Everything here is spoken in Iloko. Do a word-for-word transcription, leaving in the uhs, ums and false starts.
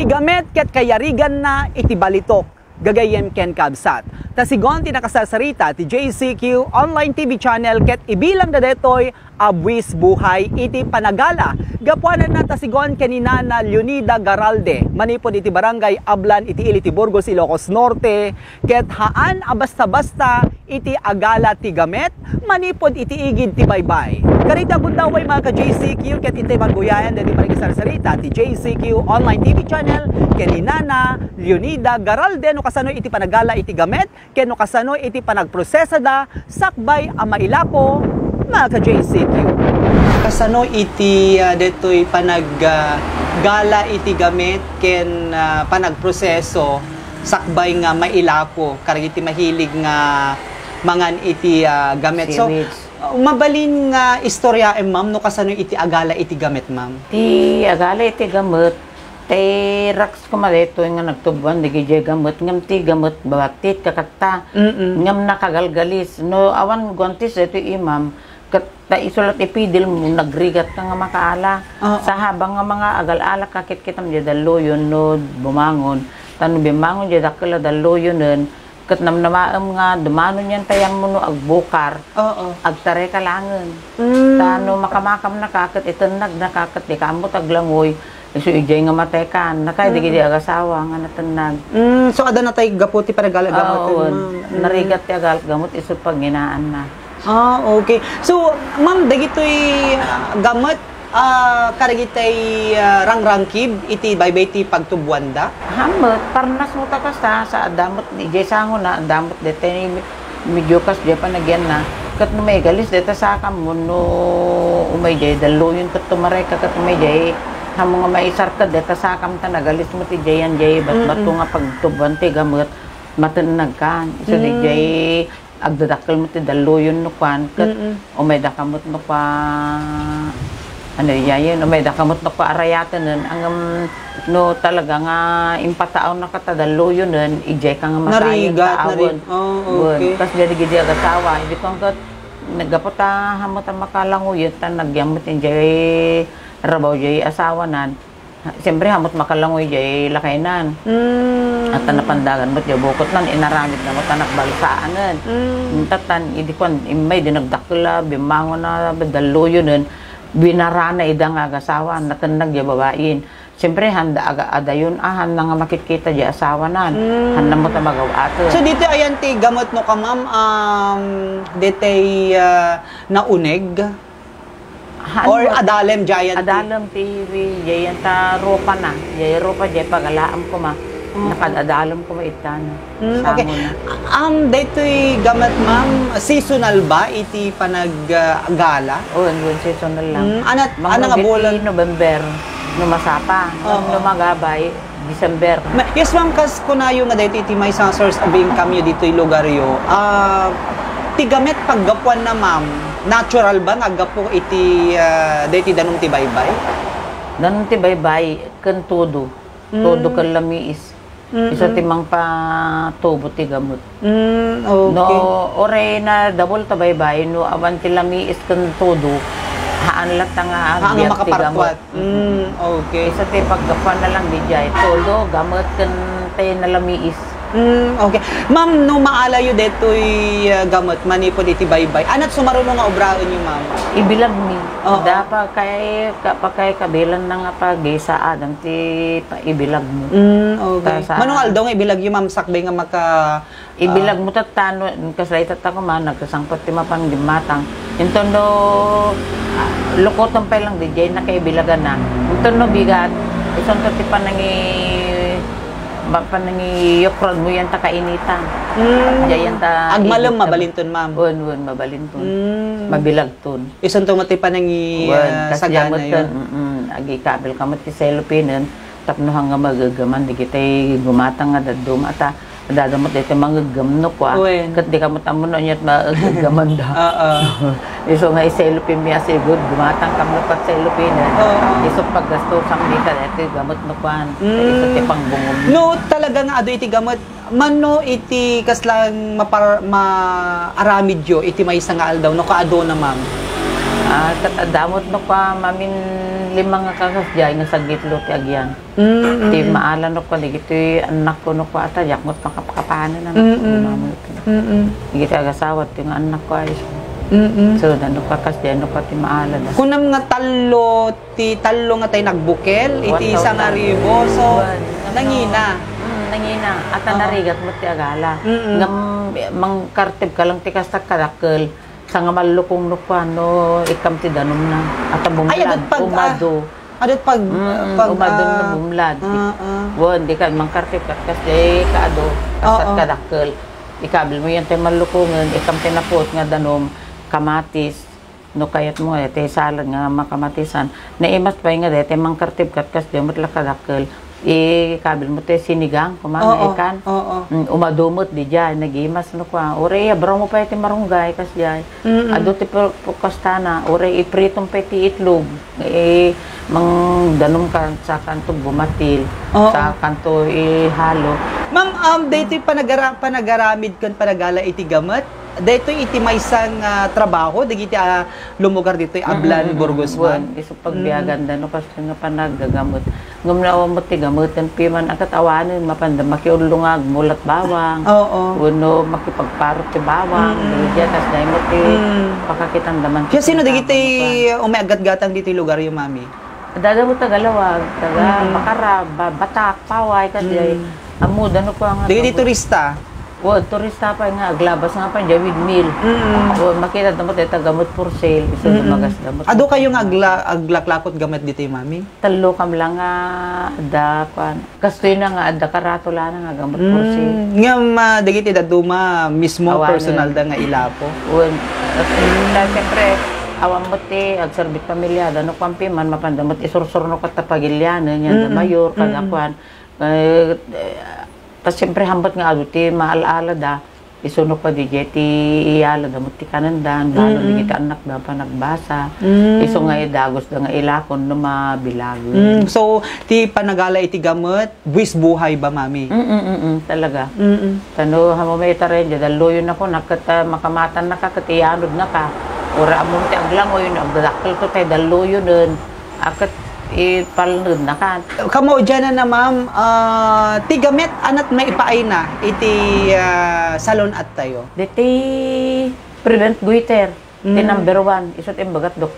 Ti gamet ket kayariganna iti balitok, gagayyem ken kabsat. Ta sigun ti nakasarsarita ti J C Q Online T V Channel ket ibilangda daytoy a buis buhay iti panagala. Gapuananna ta sigun ken ni Nana Leonida Garalde, manipud iti Barangay Ablan iti ili ti Burgos, Ilocos Norte, ket haan a basta-basta iti agala ti gamet manipud iti igid ti baybay. Kadagiti agundaway, mga ka-J C Q, ket intay pagguyayan daytoy panagsarsarita ti J C Q Online T V Channel ken ni Nana Leonida Garalde no kasano iti panagala iti gamet ken no kasano iti panagprosesada sakbay a mailako, mga ka-J C Q. Kasano iti, ah, daytoy panag, ah, gala iti gamet ken, ah, panagproseso sakbay nga mailako kadagiti mahilig nga mangan iti, ah, gamet? So, Seaweeds. Mabalin nga istoryaem, ma'am, no kasano iti agala iti gamet, ma'am? Ti agala iti gamet, ti raks koma daytoy nga nagtubuan dagiti gamet, ngem ti gamet babatit kakatta. Mm-mm. Ngem nakagalgalis. No awan guantes daytoy imam, ket ta isu la ti pidil mo, nagrigat ka nga makaala. Oo. Sa habang nga mga agal-ala ka, kitkitam diay dalluyon no bumangon. Ta no bimmangon diay dakkel a dalluyonen, ket namnamaem nga dumano niyan ta yammo no agbukar, Oo. agtaray ka langen. Mm. Ta no makamakamnaka ket itennagnaka ket dika ammo ti aglangoy, isu idiay nga mataykan. Nakay Mm. dagiti agasawa nga natennag. Mm, so, adda natay gapu ti panagala-, gamutem, Oo, ma'am. Mm. narigat ti agalak gamut isu pagnginaanna. Ah, okay. So, ma'am, dagitoy, ah, gamet, ah, kadagitay, ah, rangrangkib iti baybay ti pagtubuanda? Haan met, parnas met a kasta, sa adda met, idiay sangona, adda met daytay medyo kas diay panagyanna. Ket no maigalis dayta sakam, wenno umay diay dalluyon ket tumaray ka, ket umay diay, haan mo nga maisarked dayta sakam ta nagalis met idiay, yan diay batbato Mm. nga pagtubuan ti gamet, matennag ka. Isu Mm. diay agdadakkel met ti dalluyon no kuan, ket Mm-mm. umayda ka met no kua, ano iyayen, umayda ka met no kua arayatenen, ngem no talaga nga impataawnaka ta dalluyonen, idiay ka nga masayen Narigat, taawen. nari-, oh, Wen, okay. kas dagiti agasawa, idi kuan ket, naggapu ta, haan met a makalanguyen, ta nagyam met idiay rabaw diay asawanan. Siyempre, haan met makalangoy diay lakaynan. Mm. At napandagan met diay bukotnan, inaramidna met a nagbalsaanen. Mm. Tatan, idi kuan, immay, di nagdakkel a, bimmangon a, dalluyonen, binarana ida nga agasawa, natennag diay babain. Siyempre, haanda aga-, adayon, ah, haanda nga makitkita diay asawanan. Mm. Haanda met a magaw-aten. So, ditoy ayan ti gamet no ka, ma'am, um, ditoy, ah, nauneg? Haan Or met. adalem, giant tea? Adalem ti, giant ta rupa na. Diay rupa, diay pagalaam koma. Mm. Nakad-adalem koma itan. Mm, okay. Sango na. Um, daytoy gamet, ma'am, seasonal ba iti panag, ah, gala? Wen, wen, seasonal lang. Mm, anat-, Mangrugi ano nga bulan? ti November, no masapa. Oo. No magabay, December. Ma-, yes, ma'am, kas kunayo nga daytoy iti maysa nga source of income yo ditoy lugaryo. Ah, ti gamet paggapuanna, ma'am, natural ba nga aggapu iti, ah, daytoy danum ti baybay? Danum ti baybay ken tudo. Tudo Mm. ken lamiis. Mm-mm. Isu ti mangpatubo ti gamet. Mm, okay. No, uray nadabol ta baybay, no awan ti lamiis ken tudo, haan latta nga Haan nga agbiag ti makapartuat. gamet. Mm, okay. Isu ti paggapuanna lang diay, tudo, gamet, ken ti nalamiis. Mm, okay. Ma'am, no maalayo daytoy, ah, gamet manipud iti baybay, anat sumaruno nga obraenyo, ma'am? Ibilagmi. Oo. Da pa kay, ka-, pa kay kabilanna nga pagisa, adam ti pa-, ibilagmo. Mm, okay. Ta sa Mano nga aldaw nga ibilagyo, ma'am, sakbay nga maka- Ibilagmo tatta, no, kasla itatta koma, nagkasangpet ti mapan gimmatang. Inton no, ah, lukoten pay lang, diay nakaibilagana. Inton no bigat, isunto ti panangi-, ma-, panangiyukrodmo yan ta kainitan. Mm. Diay yan ta Agmalem, initan. mabalinton, ma'am? Wen, wen, mabalinton. Mm. Mabilagton. Isunto met ti panangi-, Wen, ah, kas sagana diay met, yun. mm, agikabil ka met ti cellophane, tapno hanga magagaman, digitay gumatang nga dadduma, ta, Adda met daytoy mangeggem no kua. Wen. Ket di ka met ammo no aniat maeggeggaman da. Oo. Isu nga iselopin mi a sigud, gumatang kam no pagselopin, eh. Oo. Isu paggastusan mi ka daytoy gamet no kuan. Mm. Isu ti pangbungom. No talaga nga adu iti gamet, mano iti kasla mapar-, maaramidyo iti maysa nga aldaw no kaaduna, ma'am? Ah, ket adda met no kua, mamin Lima nga kakas diay nga sagitlo ti agian. Mm, mm, Ti mm. Maala no kua, dagiti annakko no kua, ata, diak met makapkapanen, anak, Mm, mm. Gumamit. Mm, mm. Dagiti agasawa ti nga annakko ay. Mm, mm. So, dano kakas diay no kua ti maala da. Kunam nga tallo, ti tallo nga tay nagbukel, iti One thousand. Sangaribo. So, One. Nangina. Mm, nangina. Ata Oo. Narigat met ti agala. Mm, mm. Ngem, mangkartib ka lang ti kasta kadakkel. Sanga mallukong no kuano, ikkam ti danumna. Ata Ay, bumlad, adut pag, ah, umado. Adut pag, Mm, pag, umado na ah, bumlad. Ah, ah. Wen, di ka mangkartip kat kas di kaado, kasat Oo. Kadakkel. Ikabil mo yan tay mallukongen, ikkam ti napot nga danum, kamatis, no kayat mo, eh, tay salad nga makamatisan. Naimas pay nga daytay mangkartip kat kas di met la kadakkel. Ikabil mo ti sinigang, kuman, Oo, ikan. Oo. Mm, umado met di jay, nagimas no kua. Uray, abraw mo pay ti marunggay, kas jay. Mm-mm. Adu ti pu-, pukastana, uray ipritom pay ti itlog. Eh, mangdanum ka, sakanto gumatil, Oo. Sakanto ihalo. Ma'am, um, daytoy panagara-, panagaramid ken panagala iti gamet? Daytoy iti maysa nga trabaho dagiti, ah, lumugar ditoy Ablan, Mm, mm, mm. Burgos, ma'am? Wen, isu pagbiagan Mm. da, no, kas nga panaggagamot. Ngem no awan met ti gameten, piman a ket awanen, mapanda makiulong nga agmulat bawang. Oo. Wenno makipagparot ti bawang. Mm. Dagiti a kas daymet ti Mm. pakakitanda man Kaya sino ti dagiti tama, umay aggatgatang ditoy lugaryo, mami? Dada mo taga Lawag, taga Mm. Bacarab, Ba-, Batac, Paway, kasi Mm. Amuda no kua nga Dagiti tao. Turista? O, turista pay nga aglabas nga pay diay windmill. Mm. O, makita da met dayta gamet for sale, isu Mm. dumagas da met. Adu kayo nga agla-, aglaklakot gamet ditoy, mami? Tallo kam lang nga adda, kuan. Kastoy na nga adda karatula na nga gamet for sale. Mm. Ngem, ah, dagiti dadduma mismo Awanen. Personal da nga ilapo? Wen. Mm. Siyempre, awan met ti agserbit pamilya da, no, kuan piman, mapanda met isursur no kat ta pagilianen, yan da Mm. mayor, kada Mm. kuan. Eh, eh, ta siyempre, hambat nga adu ti maal-ala da, isu no kadi jay ti iyala da met ti kanen da, balo Mm-mm. dagiti annak da, panagbasa. Mm. Isu nga idagos da nga ilakon no mabilagen. Mm, so, ti panagala iti gamet, buis buhay ba, mami? Mm, mm, mm, talaga. Mm-mm. Tano, hamo may itaren, jay dalluyon ako, naket, ah, makamatan naka, ket iyanod naka. Ura amon ti aglangoy, no, agdadakkel to tay dalluyonen. Aket ipalned na kan. Kamo, diyan na, ma'am, ah, ti gamet anat maipaayna iti, ah, salon at tayo? Diti prevent goiter, ti Mm. number one, isu ti imbagat, Dok.